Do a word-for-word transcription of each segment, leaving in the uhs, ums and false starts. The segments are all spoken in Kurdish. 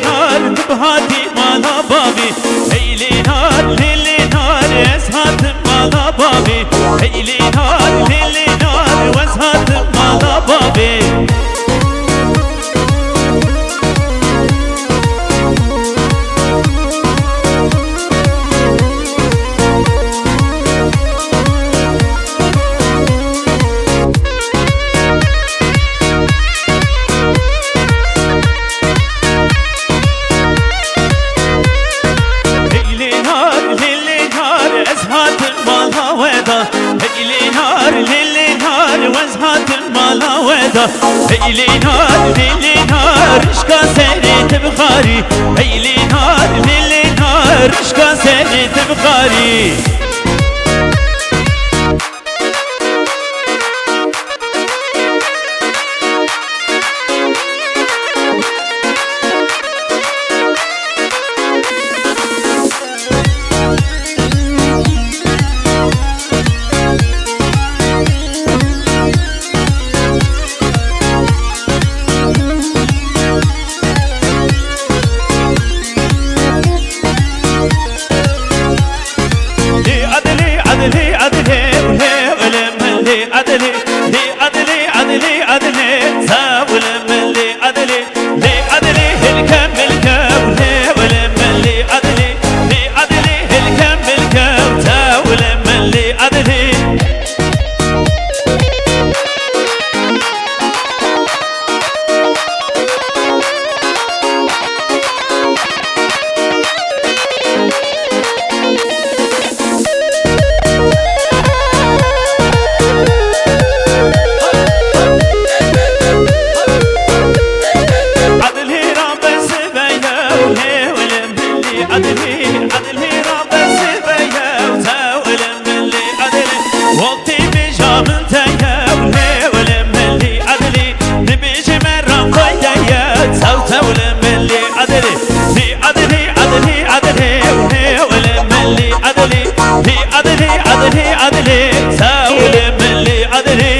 Nar, tu bihatî mala bavê. Hey lê nar, lê lê nar, ez hatim mala bavê. Hey lê nar, lê lê nar, ez hatim mala bavê. Hey lê nar, lê lê nar, ez hatim mala we da. Hey lê nar, lê lê nar, ez hatim mala we da. Hey lê nar, lê lê nar, rişka serê te bixarî. Hey lê nar, lê lê nar, rişka serê te bixarî. Lê Edilê, Edilê, Edilê, lê wile min lê Edilê, lê Edilê, Edilê, Edilê, za wile min lê Edilê, lê Edilê, hilke milke, lê wile min lê Edilê, lê Edilê, hilke milke, za wile min lê Edilê. Edilê ra besive yew, hêwilê milî Edilê, Edilê ra besive yew, tewilê milî Edilê. Wextê bêja min te yew, hêwilê milî Edilê. Dibêje me ra xwe ye ye, tew tewilê milî Edilê. Lê Edilê, Edilê, Edilê, hêwilê milî Edilê. Lê Edilê, Edilê, Edilê, tewilê milî Edilê.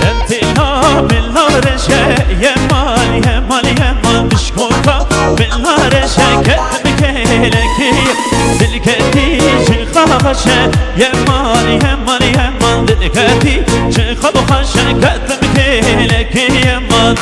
Entê la min la reşe, yemal, yemal, yemal, dişkoka min la reşe, ketim kêlekî, dilketî ji xaxeşe, yemal, yemal, yemal, dilketî ji xaxeşe, ketim kêlekî, yemal.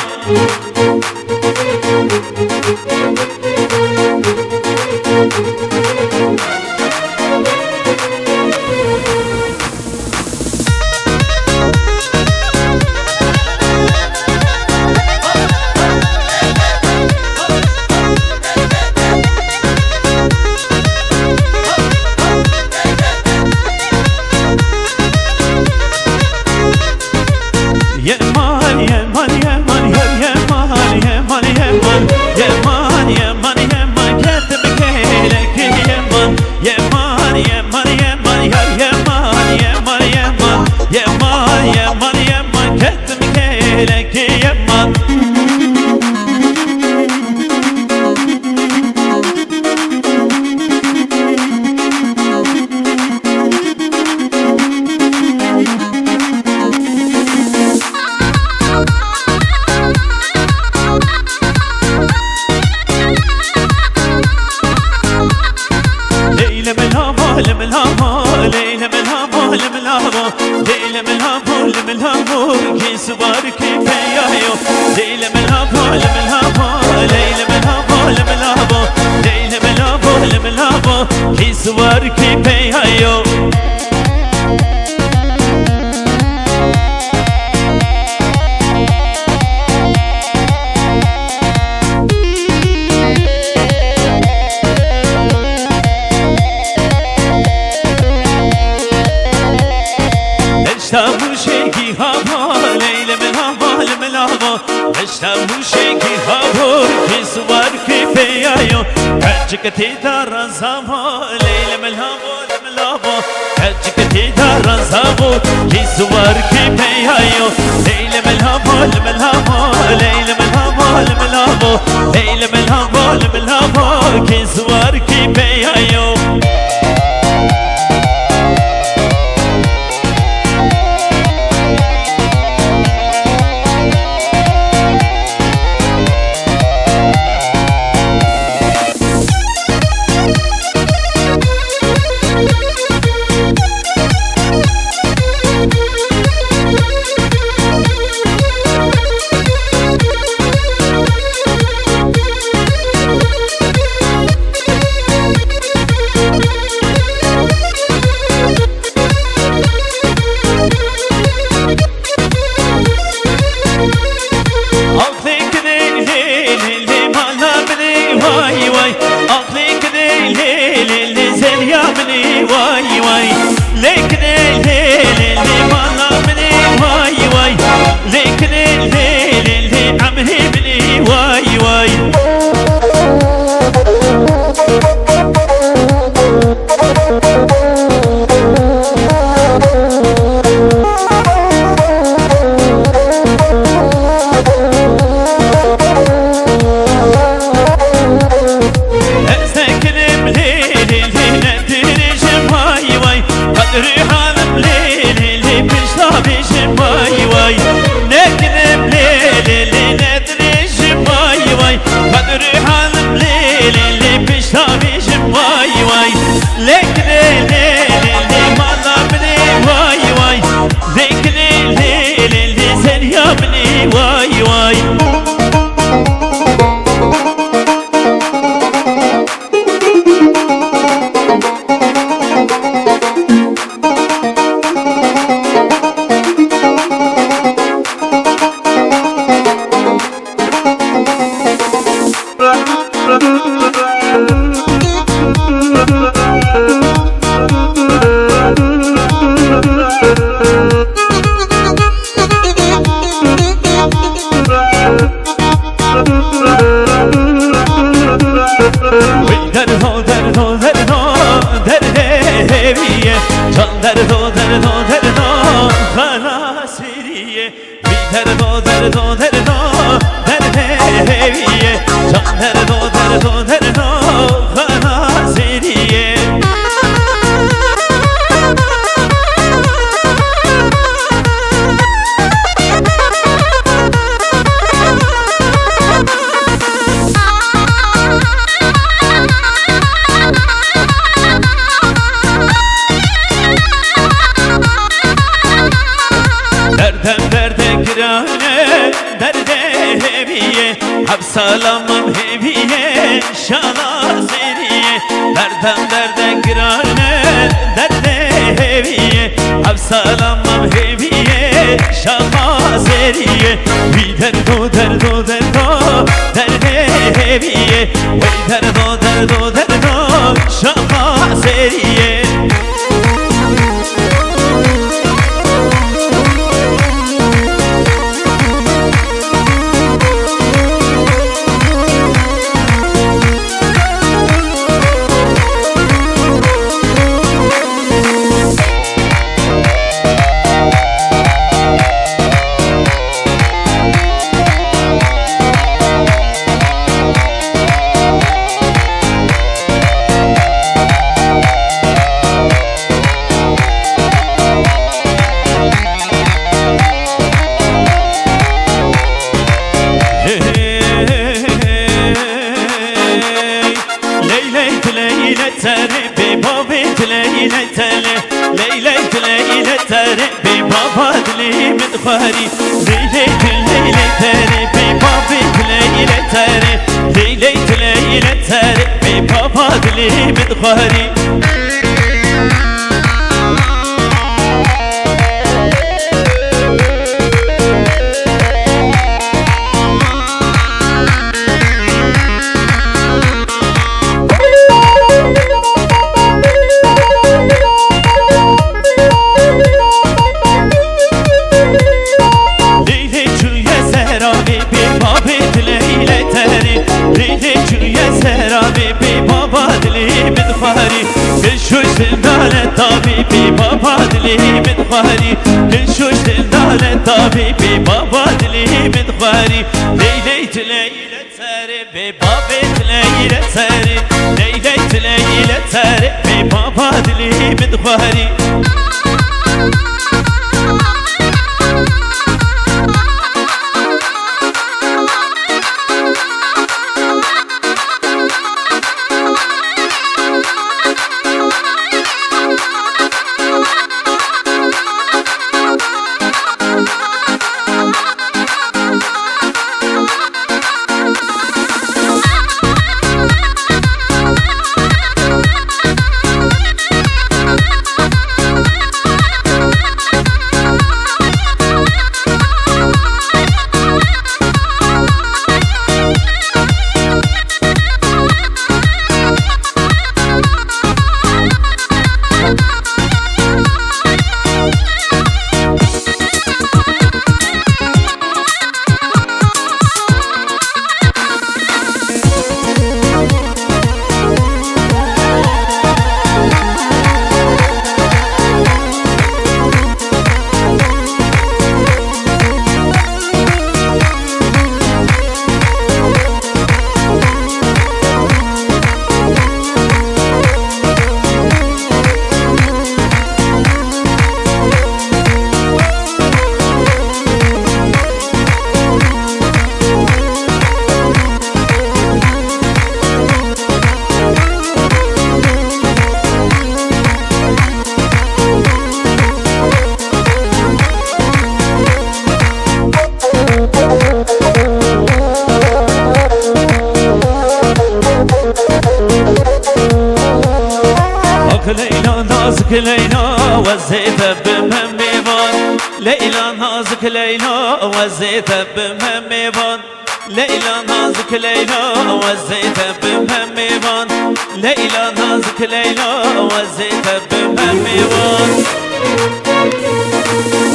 Yeman, yeman, yeman, yew yeman, yeman, yeman, yeman, yeman, yeman, ketim kêlekî yeman. Yeman, yeman, yeman, yew yeman, yeman, yeman, yeman, yeman, yeman, ketim kêlekî yeman. Leyle melamo, le melamo, leyle melamo, le melamo, leyle melamo, le melamo, ki subar ki peyayo. Leyle melamo, le melamo, leyle melamo, le melamo, leyle melamo, le melamo, ki subar ki peyayo. Deşta Mûşê gî hava, leyle min hava, li min Avo, beşta muşekî havo, kî suvar kî peyayo, kecik tê da razavo, leylim lavo, lim lavo, kecik tê da razavo, kî suvar kî peyayo, leylim lavo, lim lavo, leylim lavo, lim lavo, leylim lavo, lim lavo, kî suvar kî peyayo. Aqlê kinê lê lê lê mala min ê way way. Aqlê kinê lê lê lê zerya min ê way way. Lê kinê lê lê lê mala min ê way way. Lê kinê lê lê lê emrê min ê way way. Ez nekirim lê lê lê, ne dirêjim way way. Qedrê halim lê lê lê, pişta bêjim way way. Nekirim lê lê lê, ne dirêjim way way. Qedrê halim lê lê lê, pişta bêjim way way. Lê kinê lê lê lê, mala min ê way way. Lê kinê lê lê lê, zerya min ê way way. Wî derdo, derdo, derdo, derdê hêvî ye. Can derdo, derdo, derdo, xelasîrî ye. Wî derdo, derdo, derdo, derdê hêvî ye. Can derdo, derdo, derdo, xelasîrî ye. Derdem derde girane, derdê hêvî ye. Hevsala mam hêvî ye, şala zêrî ye. Derdem derde girane, derdê hêvî ye. Hevsala mam hêvî ye, şala zêrî ye. Wî derdo, derdo, derdo, derdê hêvî ye. Wî derdo, derdo, derdo, şala zêrî ye. Ley ley tu ley le tere, bê bavê tu ley le tere. Ley ley tu ley le tere, bê bava dilê min dixwarî. Ley ley tu ley le tere, bê bavê tu ley le tere. Ley ley tu ley le tere, bê bava dilê min dixwarî. Lîlê çûye ser Xwarî, dilşûş dildar e tabî, bê baba dilê min xwarî. Ley ley tu ley le serê, bê babê tu ley le serê. Ley ley tu ley le serê, bê baba dilê min xwarî. Ak Leyla, nazik Leyla, wezê te bime mêvan. Leyla, nazik Leyla, wezê te bime mêvan. Leyla, nazik Leyla, wezê te bime mêvan. Leyla, nazik Leyla, wezê te bime mêvan.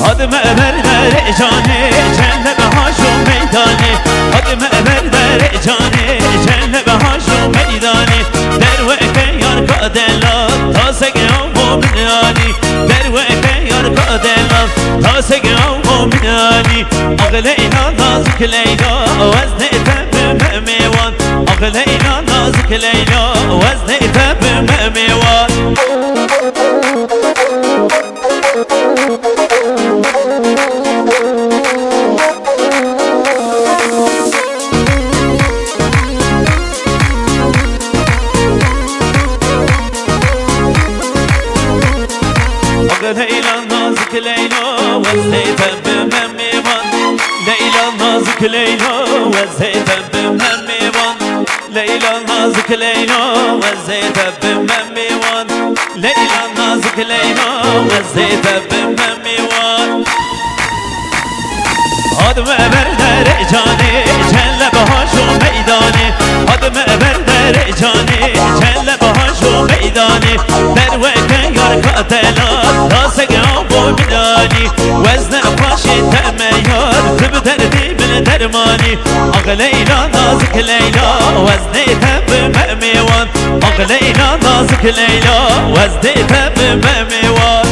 Hadime ber derê canê, celle be haşo meydanê. Hadime ber derê canê, celle be haşo meydanê. Derweke yar ka dela, taseke avo min anî. Derweke yar ka dela, taseke avo min anî. Ax Leyla, nazik Leyla, weznê te bime mêwan. Ax Leyla, nazik Leyla, weznê te bime mêwan. Ax Leyla, nazik Leyla, weznê te bime mêwan. Leyla, nazik Leyla, weznê te bime mêwan. Leyla, nazik Leyla, weznê te bime mêwan. Leyla, nazik Leyla, weznê te bime mêwan. Hadime ber derê canê, celle be haşo meydanê. Hadime ber derê canê, celle be haşo meydanê. Derweke yar ka dela, taseke avo min anî. Wezne paşê te me yar, tu bi derdê min dermanî. Ax Leyla, nazik Leyla, weznê te bime mêwan. Ax Leyla, nazik Leyla, weznê te bime mêwan.